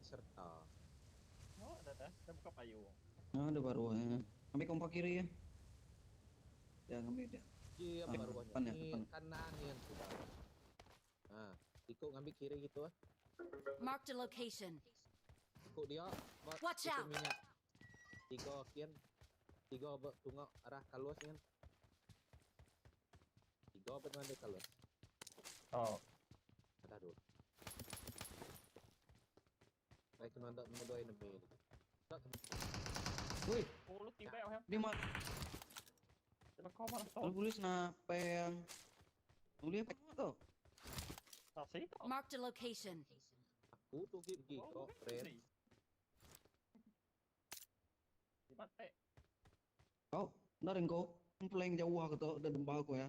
serta. Oh, dah dah, dah buka payung. Ah, ada baru eh. Ambil kompak kiri ya. Ya, ngambil dia. Ji Ah, apa baruhnya? depan ya, Ni depan. kanan ni yang sudah. Ha, ikut ngambil kiri gitu ah. Marked a location. Ikut dia buat Watch ikut out. minyak. Tiga kian. Tiga buat tunggu arah kalus kan. Tiga buat ngambil kalus. Oh, Ada dua. Baik kena ndak mendoa enemy. Tak Woi, oh lu tiba ya. di mana? Tiba kau mana Lu tu? boleh snap yang. Boleh apa tu? Tak sih tu. Marked a location. aku tu pergi Oh, kok friend. Di mati. Kau, dah kau. Paling jauh aku tu, dah dembal aku ya.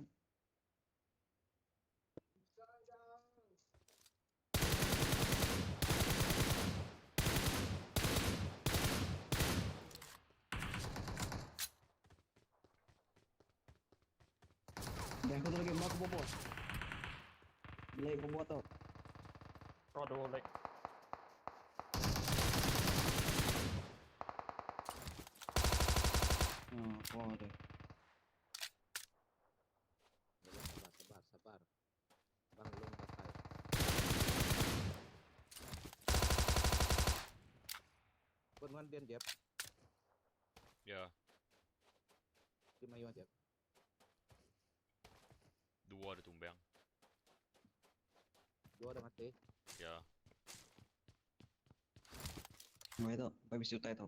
Dah aku tu lagi mak aku bobo. Lagi bobo tu. Kau dua lagi. Ah, wah tu. Sabar sabar sabar. Bang belum dapat. Pun wan dia Jep. Ya, Di mayu Jep. dua ada tumbang. Dua dah mati. Ya. Wah itu, habis utai tu.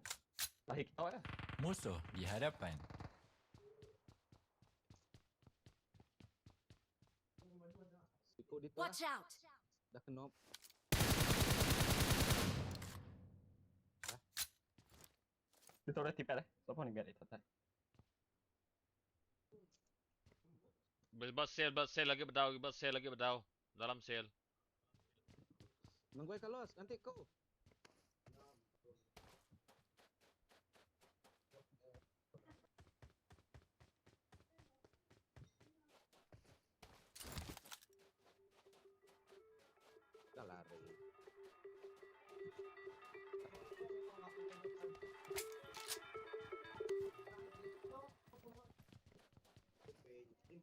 Lahir kita ya. Musuh di hadapan. Ikut dia tu lah. Watch out! Dah kena. Itu dah tiba dah. Siapa ni biar itu tak. Buat sel, buat sel lagi berdau, buat sel lagi berdau. Dalam sel. Nunggu kalos nanti kau. Dah lari.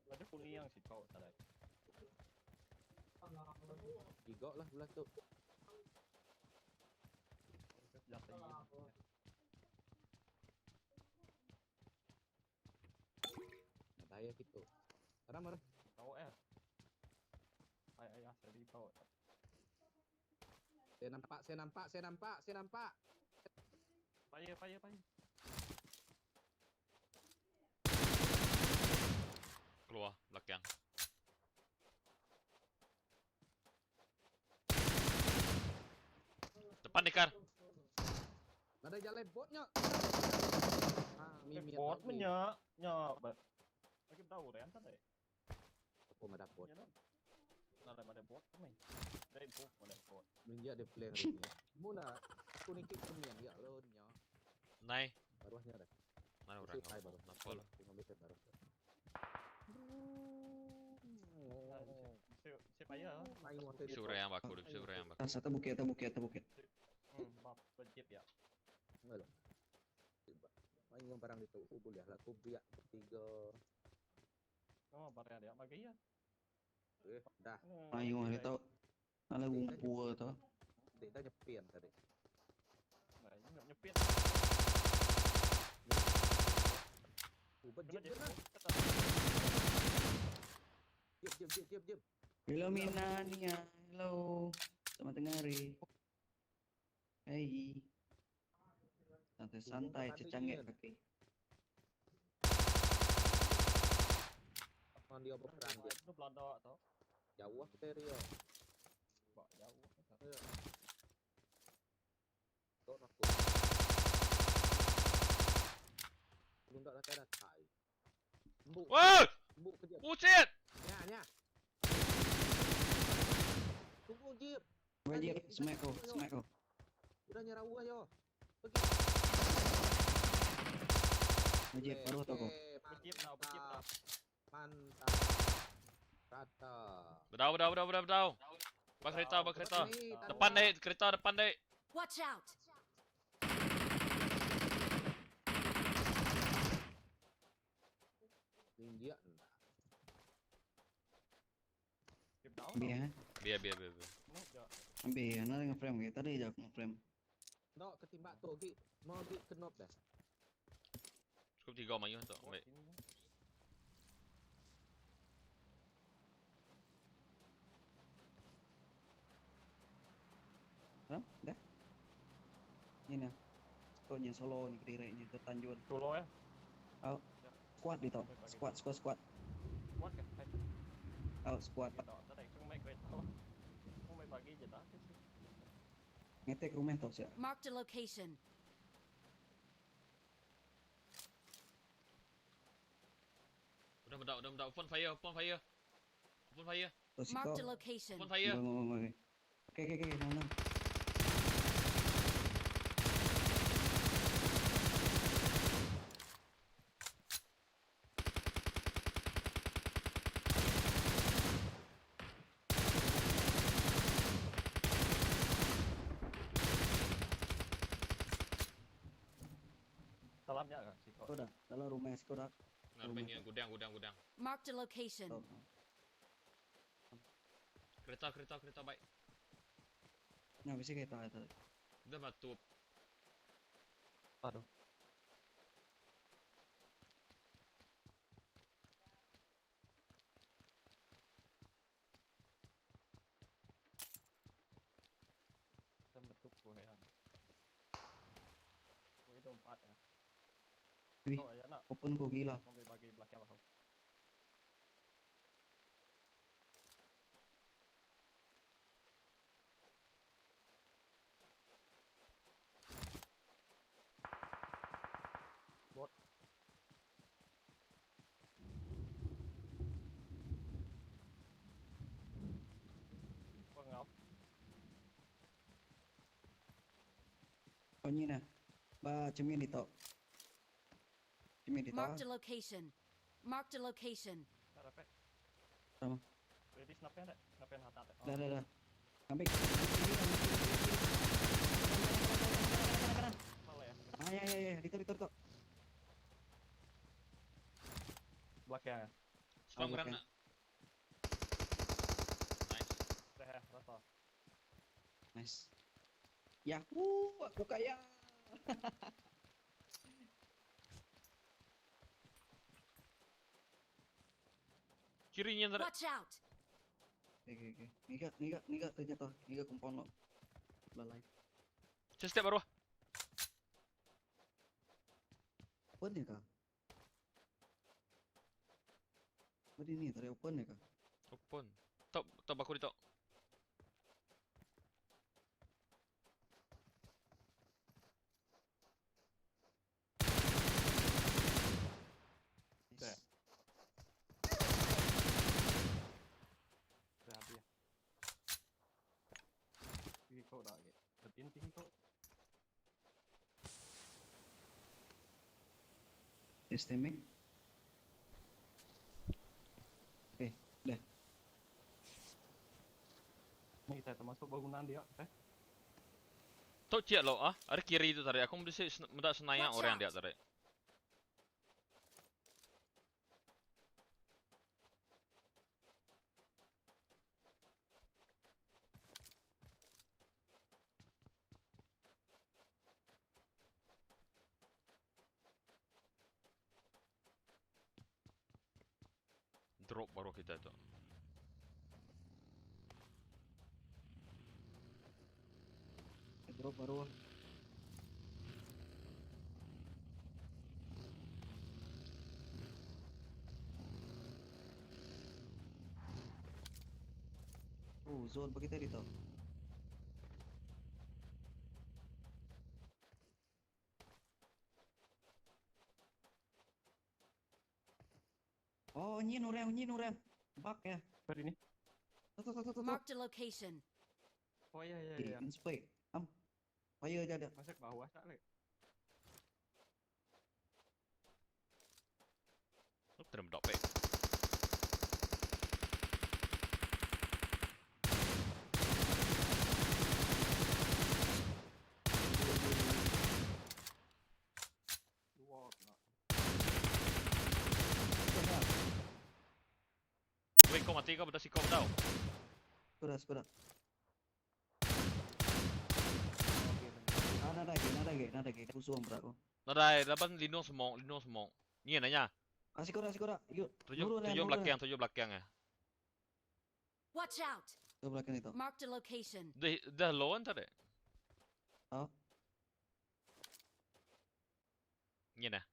Ada kuning yang si kau tak ada. Gigok lah belah tu. Jatuh. Bahaya gitu. Sekarang marah. Tahu eh. Ay ay saya tahu. Saya nampak, saya nampak, saya nampak, saya nampak. Fire fire fire. Keluar belakang. Depan dekar. Ada jalan botnya. Ah, mimi Bot menyak, nyak. Lagi tahu dah tadi. Apa ada bot? Ya Nada ada bot ni. Dari bot ada bot. Menjak dia plan hari ni. Mula aku ni kik kemiang ya lo nya. Nai. Baruhnya dah. Mana orang Saya baru. Kenapa lah? Aku ngambil saya baru. Si si payah. Main waktu Bisa orang yang baku, bisa orang yang baku. Atas atas bukit, atas bukit, atas bukit. Bab wajib ya. Enggak lah. Main yang barang itu, aku boleh lah. Aku biak tiga. Oh, barang dia bagi ya. Eh, dah. Ayo hari tu. Ala gumpua tu. Dia dah nyepian tadi. Nah, ini nyepit. Ubah Kena jip je lah. Jip, jip, jip, jip, jip. Hello Mina, Nia. Hello. Selamat tengah hari. Hey. Santai-santai cecangek kaki. Kapan dia berperang dia? Itu Belanda tu. Jauh lah kita area. Bak jauh. Tok aku. Belum tak datang datai. Mbuk, Woi! mbuk kerja. Bullshit! Nya, nya. Tunggu jip. Wajib, smack kau, smack kau. Udah nyerau ayo. Pergi. Wajib, baru tau kau. Wajib tau, wajib tau. Mantap. Rata. Bedau, bedau, bedau, bedau, bedau. Bak kereta, bak kereta. Ni, Depan dek, kereta depan dek. Watch out! Ninjak enda. Ambil eh. Biar biar biar biar. Ambil ya, nak dengan frame ke? Tadi je aku frame. Enda ketimbak tu agi mau agi kenop dah. Cukup tiga mayuh tu. Ambil. Ha? Dah. Ni nah. Kau nya solo ni kediri nya ke Tanjung. Solo ya? Oh. Squad di tau. Squad squad squad. Squad ke? Oh, squad. Ngetek rumah tau siap. Marked a location. Udah mendak, udah mendak. Open fire, open fire. Open fire. Marked a location. Open fire. Okey okey okey, nah, nah. Dalamnya kan sih kok. Dah, dalam rumah siko dah. Nah, rumahnya gudang, gudang, gudang. Marked a location. Oh. Kereta, kereta, kereta baik. Nah, bisa kereta itu. Udah matup. Aduh. Kita metup gue ya. Gue itu empat ya. Wih, Oh, ya nak. open kok gila. Sampai bagi belakang lah. Bot. Pengap. Oh ni nah. Ba cermin di tok. Cermin di Marked tok. a location. Marked a location. Sama. Ready snapnya dek? Snapnya hatat dek. Dah dah dah. Ambil. Malah ya. Ah ya ya ya, dito dito dito. Belakang ya. Spam Ah, orang belakang. nak. Nice. Dah ya, rata. Nice. Yahoo, aku kaya. Kirinya ntar. Watch out! Oke oke. Ngiga ngiga ngiga ternyata ngiga kompon lo. Lalai. Just step baru. Open ya kak? Apa ini tadi open ya kak? Open. Top top aku di top. Nice. Dah habis. Tinggi kau dah lagi. Betin tinggi kau. Systemic. Oke, dah. Ni kita termasuk bangunan dia, eh. Tok ciak lo ah. Ada kiri itu tadi. Aku mesti mendak senayang Watch orang out. dia tadi. Drop baru kita tu. Drop baru. Oh, zone bagi tadi tau. Oh, nyin orang, nyin orang. Bak ya. Ber ini. Tuh, tuh, tuh, tuh, tuh. Marked a location. Oh iya iya Okay, iya. inspect. Am. Fire je ada. Masuk bawah tak lagi. Lu kena mendak back. siko mati ka bedau siko bedau. Sudah, sudah. Ah, nadai agi, nadai agi, nadai agi. Kusung peda aku. Nadai laban lindung smoke, lindung smoke. Nyin nya. Ah, siko dah, siko dah. Yuk. Tuju Nurun tuju nurun belakang, tuju belakang eh. Watch out! Tu belakang itu. Marked a location. Dah dah low kan tadi. Oh. Nyin eh.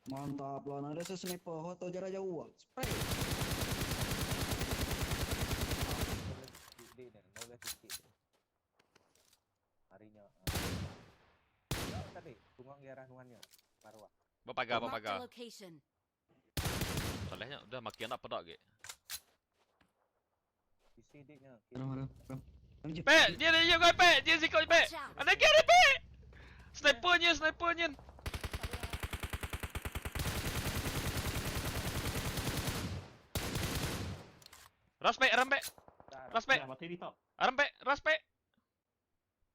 Mantap lah, ada sniper atau jarak jauh. ah. Spray. Di ni, 16 titik. Harinya. Ya, tadi tungang ke arah nuannya. Marwah. Berpagar, Marked a berpagar. location. Salahnya udah makin nak pedak ge. Isi diknya. Ram, ram, ram. Ram, je. Pek, dia dia kau pek, dia sikot pek. Watch out! Ada kiri pek. Snipernya, snipernya. Ras pek, ram pek, ras pek, Dah mati di top. ram pek, ras pek.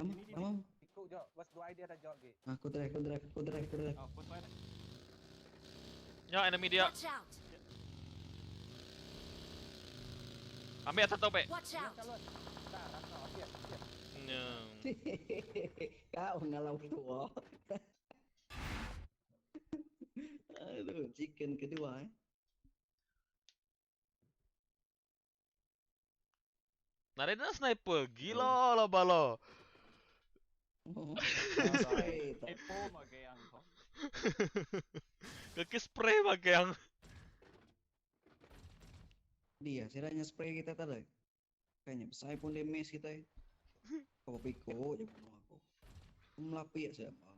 Ram, ram. Ikut je, bas dua idea dah jawab ge. Aku drive, aku drive, aku drive, aku drive. Oh, first fire. Ya enemy dia. Watch out! Ambil atas tau pek. Watch out! Calon. Dah, rasa habis. habis. Ya. Kau ngalau tua. Aduh, chicken kedua eh. Narena sniper, gila lah bala. Oh, spray. tak. Epo magai ang ko. Kaki spray pakai yang. Dia, siranya spray kita tadi. Kayaknya besar pun damage kita. eh. Kau piko je bunuh aku. Melapi ya siapa?